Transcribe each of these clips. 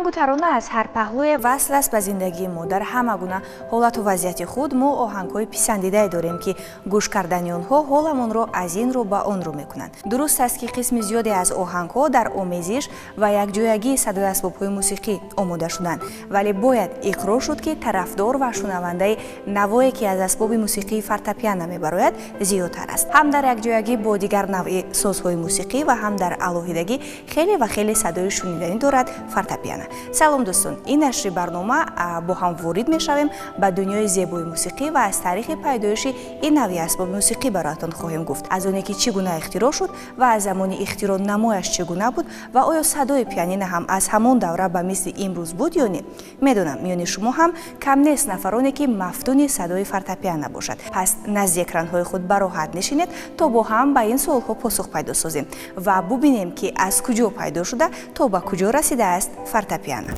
Оҳангу тарона аз ҳар паҳлӯе васл аст ба зиндагии мо. Дар ҳама гуна ҳолату вазъияти худ мо оҳангҳои писандидае дорем, ки гӯш кардани онҳо ҳоламонро аз ин рӯ ба он рӯ мекунанд. Дуруст аст, ки қисми зиёде аз оҳангҳо дар омезиш ва якҷоягии садои асбобҳои мусиқӣ омода шуданд, вале бояд иқрор шуд, ки тарафдор ва шунавандаи навое, ки аз асбоби мусиқии фортепиано мебарояд, зиёдтар аст. Ҳам дар якҷоягӣ бо дигар навъи созҳои мусиқӣ ва ҳам дар алоҳидагӣ хеле ва хеле садои шуниданӣ дорад фортепиано. Салом, дӯстон! Ин нашри барнома бо ҳам ворид мешавем ба дунёи зебои мусиқӣ ва аз таърихи пайдоиши ин навъи асбоби мусиқӣ бароятон хоҳем гуфт, аз оне ки чӣ гуна ихтироъ шуд ва аз замони ихтироъ намояш чӣ гуна буд ва оё садои пианино ҳам аз ҳамон давра ба мисли имрӯз буд ё не. Медонам, миёни шумо ҳам кам нест нафароне, ки мафтуни садои фортепиано бошад. Пас назди экранҳои худ бароҳат нишинед, то бо ҳам ба ин суолҳо посух пайдо созем ва бубинем, ки аз куҷо пайдо шуда то ба куҷо расидааст фортепиано.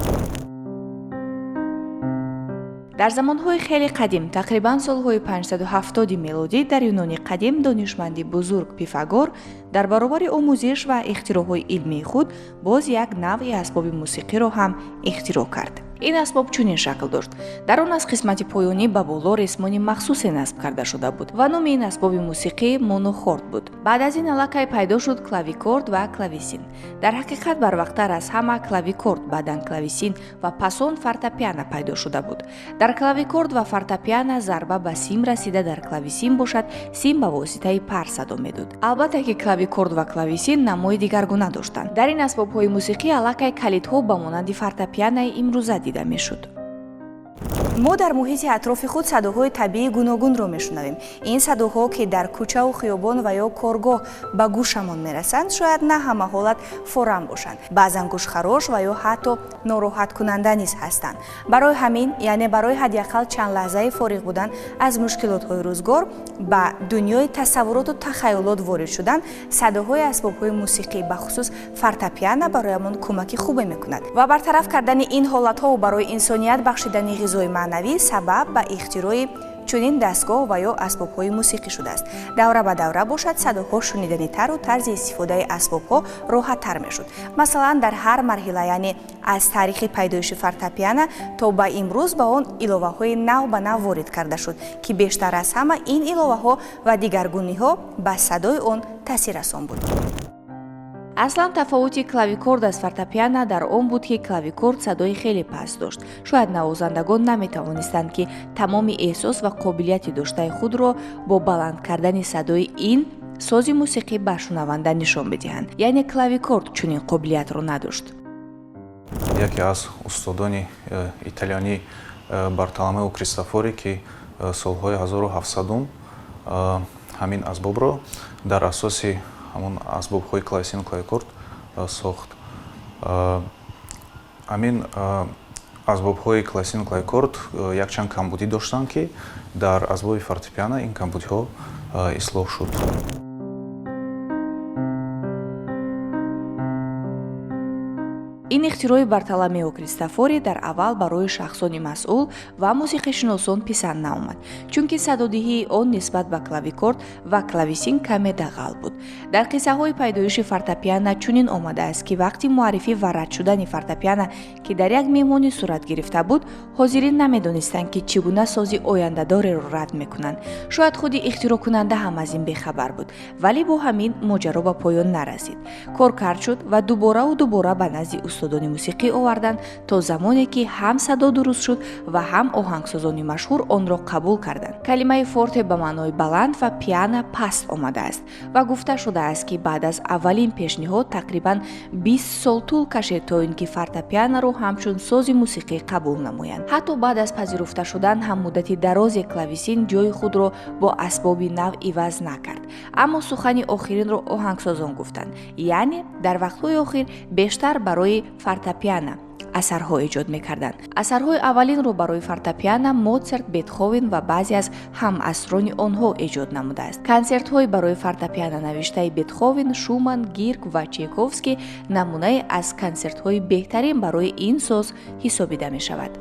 Дар замонҳои хеле қадим, тақрибан солҳои 570 мелодӣ, дар Юнони қадим донишманди бузург Пифагор дар баробари омӯзиш ва ихтироъҳои илмии худ боз як навъи асбоби мусиқиро ҳам ихтироъ кард. Ин асбоб чунин шакл дошт: дар он аз қисмати поёнӣ ба боло ресмони махсусе насб карда шуда буд ва номи ин асбоби мусиқӣ монохорд буд. Баъд аз ин аллакай пайдо шуд клавикорд ва клависин. Дар ҳақиқат, барвақттар аз ҳама клавикорд, баъдан клависин ва пас он фортепиано пайдо шуда буд. Дар клавикорд ва фортепиано зарба ба сим расида, дар клависин бошад, сим ба воситаи пар садо медод. Албатта ки клавикорд ва клависин намои дигаргуна доштанд. Дар ин асбобҳои мусиқӣ аллакай калидҳо ба монанди фортепианои имрӯза дида мешуд. Мо дар муҳити атрофи худ садоҳои табиии гуногунро мешунавем. Ин садоҳо, ки дар кӯчаву хиёбон ва ё коргоҳ ба гӯшамон мерасанд, шояд на ҳама ҳолат форам бошанд, баъзан гӯшхарош ва ё ҳатто нороҳаткунанда низ ҳастанд. Барои ҳамин, яъне барои ҳадди ақал чанд лаҳзаи фориғ будан аз мушкилотҳои рӯзгор, ба дунёи тасаввуроту тахайюлот ворид шудан, садоҳои асбобҳои мусиқӣ, бахусус фортепиано, бароямон кӯмаки хубе мекунад ва бартараф кардани ин ҳолатҳо барои инсоният бахшидани ғизои маънавӣ сабаб ба ихтирои чунин дастгоҳ ва ё асбобҳои мусиқӣ шудааст. Давра ба давра бошад, садоҳо шуниданитару тарзи истифодаи асбобҳо роҳаттар мешуд. Масалан, дар ҳар марҳила, яъне аз таърихи пайдоиши фортепиано то ба имрӯз, ба он иловаҳои нав ба нав ворид карда шуд, ки бештар аз ҳама ин иловаҳо ва дигаргуниҳо ба садои он таъсиррасон буд. Аслан тафовути клавикорд аз фортепиано дар он буд, ки клавикорд садои хеле паст дошт. Шояд навозандагон наметавонистанд, ки тамоми эҳсос ва қобилияти доштаи худро бо баланд кардани садои ин сози мусиқӣ ба шунаванда нишон бидиҳанд, яъне клавикорд чунин қобилиятро надошт. Яке аз устодони италиянӣ Бартоломео Кристофори, ки солҳои 1700 ҳамин асбобро дар асоси ҳамон асбобҳои клавесину клавикорд сохт. Ҳамин асбобҳои клавесину клавикорд якчанд камбудӣ доштанд, ки дар асбоби фортепиано ин камбудиҳо ислоҳ шуд. Ин ихтирои Бартоломео Кристофори дар аввал барои шахсони масъул ва мусиқишиносон писанд наомад, чунки садодиҳии он нисбат ба клавикорд ва клависин каме дағал буд. Дар қиссаҳои пайдоиши фортепиано чунин омадааст, ки вақти муаррифӣ ва рад шудани фортепиано, ки дар як меҳмонӣ сурат гирифта буд, ҳозирин намедонистанд, ки чӣ гуна сози ояндадореро рад мекунанд. Шояд худи ихтироъкунанда ҳам аз ин бехабар буд, вале бо ҳамин моҷаро ба поён нарасид. Кор кард шуд ва дубораву дубора ба назди устодони мусиқӣ оварданд, то замоне ки ҳам садо дуруст шуд ва ҳам оҳангсозони машҳур онро қабул карданд. Калимаи форте ба маънои баланд ва пиано паст омадааст ва гуфта шудааст, ки баъд аз аввалин пешниҳод тақрибан 20 сол тӯл кашид, то ин ки фортепианоро ҳамчун сози мусиқӣ қабул намоянд. Ҳатто баъд аз пазируфта шудан ҳам муддати дарозе клависин ҷои худро бо асбоби нав иваз накард, аммо сухани охиринро оҳангсозон гуфтанд, яъне дар вақтҳои охир бештар барои фортепиано асарҳо эҷод мекарданд. Асарҳои аввалинро барои фортепиано Моцарт, Бетховен ва баъзе аз ҳамасрони онҳо эҷод намудааст. Консертҳои барои фортепиано навиштаи Бетховен, Шуман, Гирк ва Чайковский намунае аз консертҳои беҳтарин барои ин соз ҳисобида мешавад.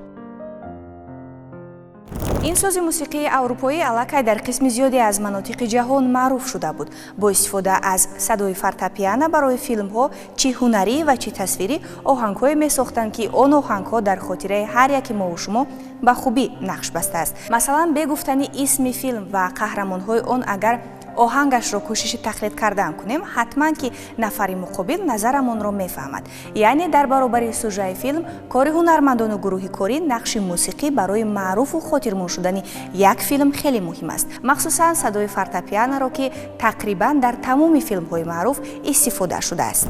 Ин сози мусиқии аврупоӣ аллакай дар қисми зиёде аз манотиқи ҷаҳон маъруф шуда буд. Бо истифода аз садои фортепиано барои филмҳо, чӣ ҳунарӣ ва чӣ тасвирӣ, оҳангҳое месохтанд, ки он оҳангҳо дар хотираи ҳар яки мову шумо ба хубӣ нақш бастааст. Масалан, бе гуфтани исми филм ва қаҳрамонҳои он, агар оҳангашро кӯшиши тақлид кардан кунем, ҳатман ки нафари муқобил назарамонро мефаҳмад. Яъне дар баробари сужаи филм, кори ҳунармандону гурӯҳи корӣ, нақши мусиқӣ барои маъруфу хотирмон шудани як филм хеле муҳим аст. Махсусан садои фортепианоро, ки тақрибан дар тамоми филмҳои маъруф истифода шудааст.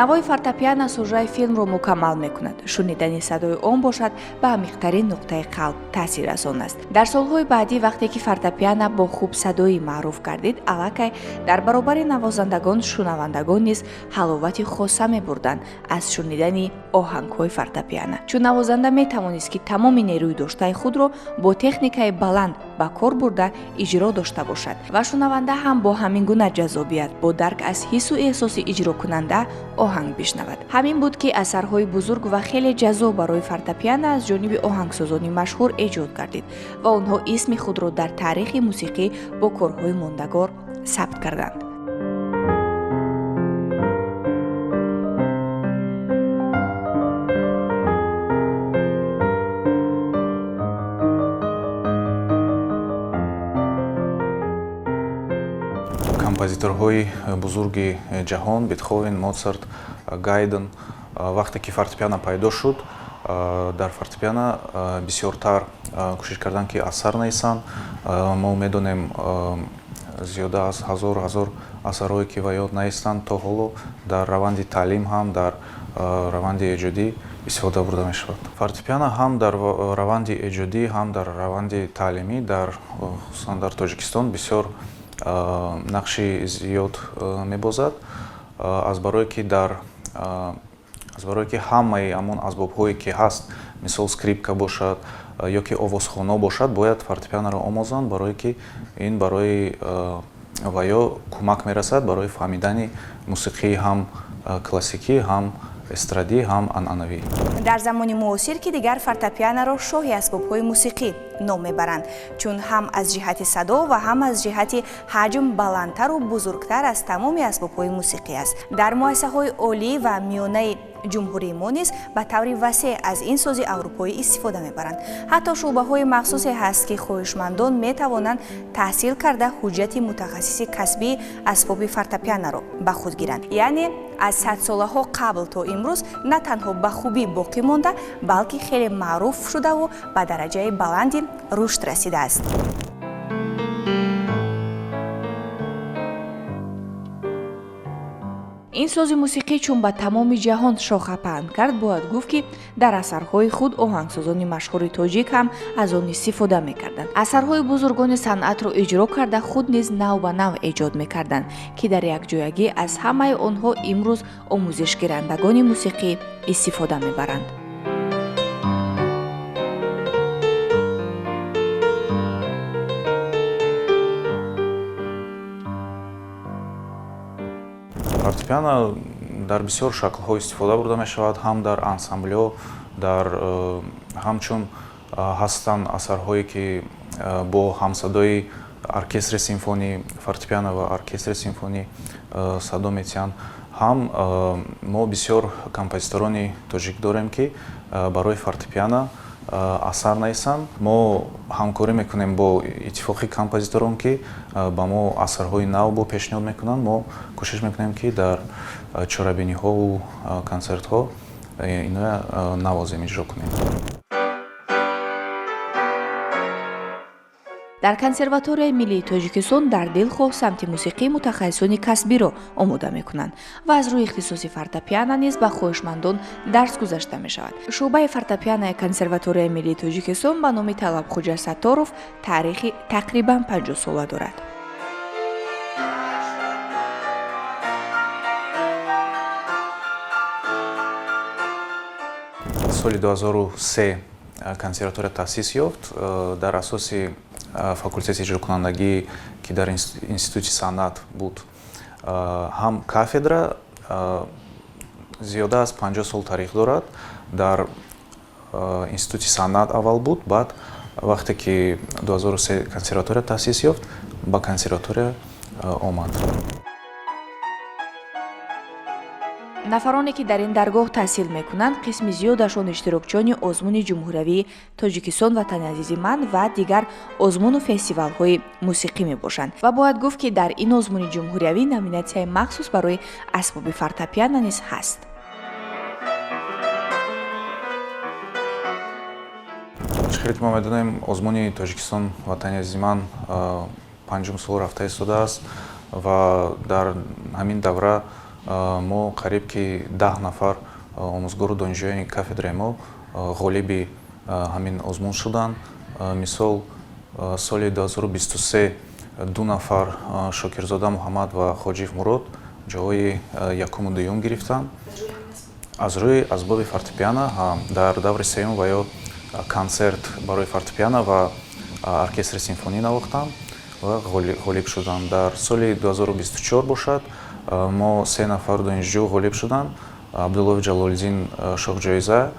Навои фортепиано сужаи филмро мукаммал мекунад. Шунидани садои он бошад, ба амиқтарин нуқтаи қалб таъсиррасон аст. Дар солҳои баъдӣ, вақте ки фортепиано бо хубсадоӣ маъруф гардид, аллакай дар баробари навозандагон шунавандагон низ ҳаловати хоса мебурданд аз шунидани оҳангҳои фортепиано, чун навозанда метавонист, ки тамоми нерӯи доштаи худро бо техникаи баланд ба кор бурда иҷро дошта бошад ва шунаванда ҳам бо ҳамин гуна ҷаззобият, бо дарк аз ҳиссу эҳсоси иҷрокунанда оҳанг бишнавад. Ҳамин буд, ки асарҳои бузург ва хеле ҷаззоб барои фортепиано аз ҷониби оҳангсозони машҳур эҷод гардид ва онҳо исми худро дар таърихи мусиқӣ бо корҳои мондагор сабт карданд. Композиторҳои бузурги ҷаҳон, Бетховен, Моцарт, Гайден, вақте ки фортепиано пайдо шуд, дар фортепиано бисёртар кӯшиш карданд, ки асар нависанд. Мо медонем, зиёда аз ҳазор ҳазор асарҳое, ки ва ёд навистанд, то ҳоло дар раванди таълим, ҳам дар раванди эҷодӣ истифода бурда мешавад. Фортепиано ҳам дар раванди эҷодӣ, ҳам дар раванди таълимӣ, дар хусусан дар Тоҷикистон, бисёр нақши зиёд мебозад, аз барое ки ҳамаи ҳамон асбобҳое, ки ҳаст, мисол скрипка бошад ё ки овозхоно бошад, бояд фортепианоро омӯзанд, барое ки ин барои ва ё кӯмак мерасад барои фаҳмидани мусиқии ҳам классикӣ, ҳам эстрадӣ, ҳам анъанавӣ. Дар замони муосир, ки дигар фортепианоро шоҳи асбобҳои мусиқӣ ном мебаранд, чун ҳам аз ҷиҳати садо ва ҳам аз ҷиҳати ҳаҷм баландтару бузургтар аз тамоми асбобҳои мусиқӣ аст. Дар муассисаҳои олӣ ва миёнаи ҷумҳурии мо низ ба таври васеъ аз ин сози аврупоӣ истифода мебаранд. Ҳатто шӯъбаҳои махсусе ҳаст, ки хоҳишмандон метавонанд таҳсил карда, ҳуҷҷати мутахассиси касбии асбоби фортепианоро ба худ гиранд. Яъне аз садсолаҳо қабл то имрӯз на танҳо ба хубӣ боқӣ монда, балки хеле маъруф шудаву ба дараҷаи баланди рушд расидааст. Ин сози мусиқӣ чун ба тамоми ҷаҳон шоха паҳн кард, бояд гуфт, ки дар асарҳои худ оҳангсозони машҳури тоҷик ҳам аз он истифода мекарданд. Асарҳои бузургони санъатро иҷро карда, худ низ нав ба нав эҷод мекарданд, ки дар якҷоягӣ аз ҳамаи онҳо имрӯз омӯзишгирандагони мусиқӣ истифода мебаранд. Фортепиано дар бисёр шаклҳо истифода бурда мешавад, ҳам дар ансамблҳо, дар ҳамчун ҳастанд асарҳое, ки бо ҳамсадои оркестри симфонӣ, фортепиано ва оркестри симфонӣ садо метиҳанд. Ҳам мо бисёр композиторони тоҷик дорем, ки барои фортепиано асар нависанд. Мо ҳамкорӣ мекунем бо Иттифоқи композиторон, ки ба мо асарҳои нав бо пешниҳод мекунанд. Мо кӯшиш мекунем, ки дар чорабиниҳову консертҳо иноя навозем, иҷро кунем. Дар Консерваторияи миллии Тоҷикистон дар дилхоҳ самти мусиқӣ мутахассисони касбиро омода мекунанд ва аз рӯи ихтисоси фортепиано низ ба хоҳишмандон дарс гузашта мешавад. Шӯъбаи фортепианои Консерваторияи миллии Тоҷикистон ба номи Талабхоҷа Сатторов таърихи тақрибан 50сола дорад. Соли 2003 консерватория таъсис ёфт дар асоси факултети иҷрокунандагӣ, ки дар Институти санъат буд. Ҳам кафедра зиёда аз 50 сол таърих дорад. Дар институти санъат аввал буд, баъд вақте ки 2003 консерватория таъсис ёфт, ба консерватория омад. Нафароне ки дар ин даргоҳ таҳсил мекунанд, қисми зиёдашон иштирокчиёни озмуни ҷумҳуриявии Тоҷикистон Ватани азизи ман ва дигар озмуну фестивалҳои мусиқӣ мебошанд. Ва бояд гуфт, ки дар ин озмуни ҷумҳуриявӣ номинатсияи махсус барои асбоби фортепиано низ ҳаст. Чӣ хеле ки мо медонем, озмуни Тоҷикистон Ватани азизи ман панҷум сол рафта истодааст ва дар ҳамин давра мо қариб ки 10 нафар омӯзгору донишҷӯёни кафедраи мо ғолиби ҳамин озмун шуданд. Мисол, соли 2023 ду нафар, Шокирзода Муҳаммад ва Хоҷиев Мурод, ҷойҳои якуму дуюм гирифтанд аз рӯи асбоби фортепиано. Дар даври сеюм ва ё консерт барои фортепиано ва оркестри симфонӣ навохтанд ва ғолиб шуданд. Дар соли 2024 бошад, мо се нафар донишҷӯ ғолиб шуданд: Абдуллоев Ҷалолиддин шоҳҷоиза,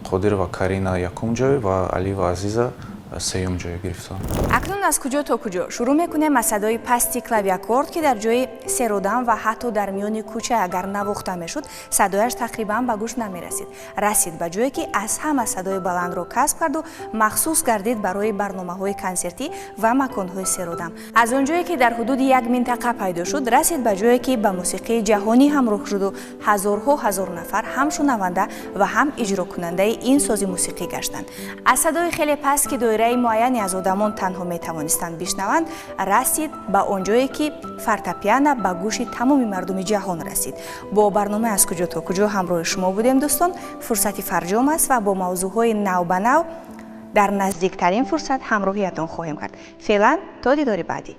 Қодирова Карина якум ҷой ва Алиева Азиза сеюм ҷой гирифтанд. Акнун аз куҷо то куҷо шурӯъ мекунем. Аз садои пасти клавиакорд, ки дар ҷои серодам ва ҳатто дар миёни кӯча агар навохта мешуд, садояш тақрибан ба гӯш намерасид, расид ба ҷое, ки аз ҳама садои баландро касб карду махсус гардид барои барномаҳои консертӣ ва маконҳои серодам. Аз он ҷое, ки дар ҳудуди як минтақа пайдо шуд, расид ба ҷое, ки ба мусиқии ҷаҳонӣ ҳамроҳ шуду ҳазорҳо ҳазор нафар ҳам шунаванда ва ҳам иҷрокунандаи ин сози мусиқӣ гаштанд. Аз садои хеле паст, ки доираи муайяне аз одамон танҳо метавонистанд бишнаванд, расид ба он ҷое, ки фортепиано ба гӯши тамоми мардуми ҷаҳон расид. Бо барнома аз куҷо то куҷо ҳамроҳи шумо будем, дӯстон. Фурсати фарҷом аст ва бо мавзӯъҳои навбанав дар наздиктарин фурсат ҳамроҳиятон хоҳем кард. Феълан то дидори баъдӣ.